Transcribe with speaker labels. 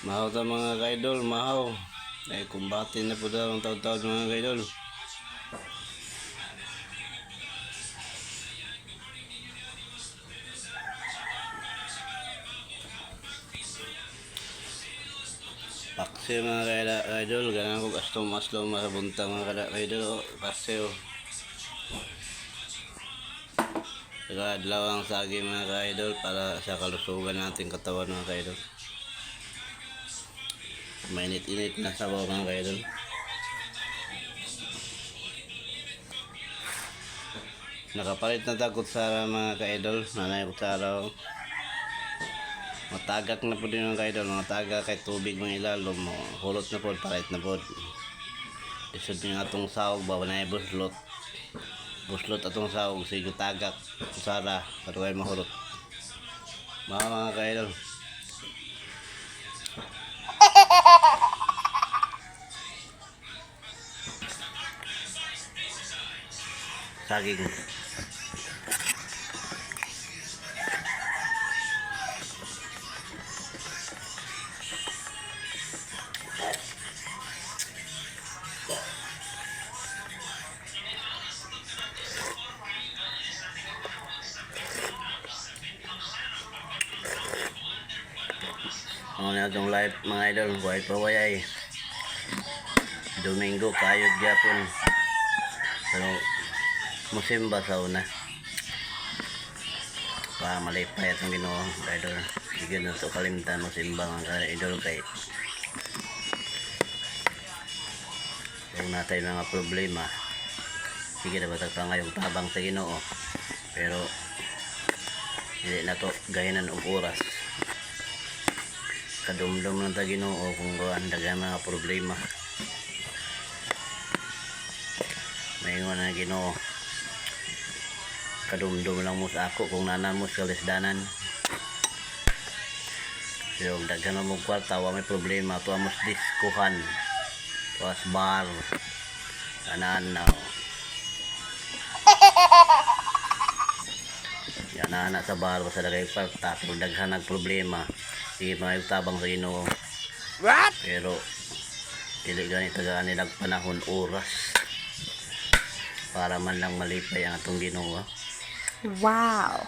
Speaker 1: Mahaw ta, mga kaidol, mahaw. Ay, kumbate na po daw ang taon-taon, mga kaidol. Paksiw, mga kaidol, ganang ko gastong maslong makabuntang, mga kaidol. Oh, paksiw. Saka adlaw ang sagi, mga kaidol, para sa kalusugan nating katawan, mga kaidol. Mainit-init na sabaw, mga kaidol. Nakapalit na ta kutsara, mga kaidol. Nanay kutsara, oh. Matagak na po din, mga kaidol. Mga tagak kay tubig mga ilalom. Hulot na po, palit na po. Isod nga atong sahog ba, wala buslot. Buslot atong sahog, sige tagak, kutsara, para kayo mahulot. Mga kaidol. Saging. Ano na itong live, mga idol, buhay pa wayay. Domingo, kayod gyapon. Pero musimba sa una. Pa malipay atong Ginoo, idol. Sige na to kalimtan musimba, mga idol, kay kung natay mga problema. Sige na ba pa ngayong tabang sa Ginoo. Pero hindi na to gahinan og oras. Kadumdum lang ta Ginoo kung kuan daghan mga problema. Maingon na Ginoo. Kadumdum lang mo sa ako kung nana mo sa kalisdanan. Pero daghan mo kwarta, wa may problema. Tuwa mo sa diskuhan. Tuwa sa bar. Tanan na. Yan na sa bar basta daghay kwarta. Pero daghan nag problema. Sige mga tabang sa Ginoo.
Speaker 2: What?
Speaker 1: Pero dili gani tagaan nilang panahon oras para man lang malipay ang atong Ginoo.
Speaker 3: Wow.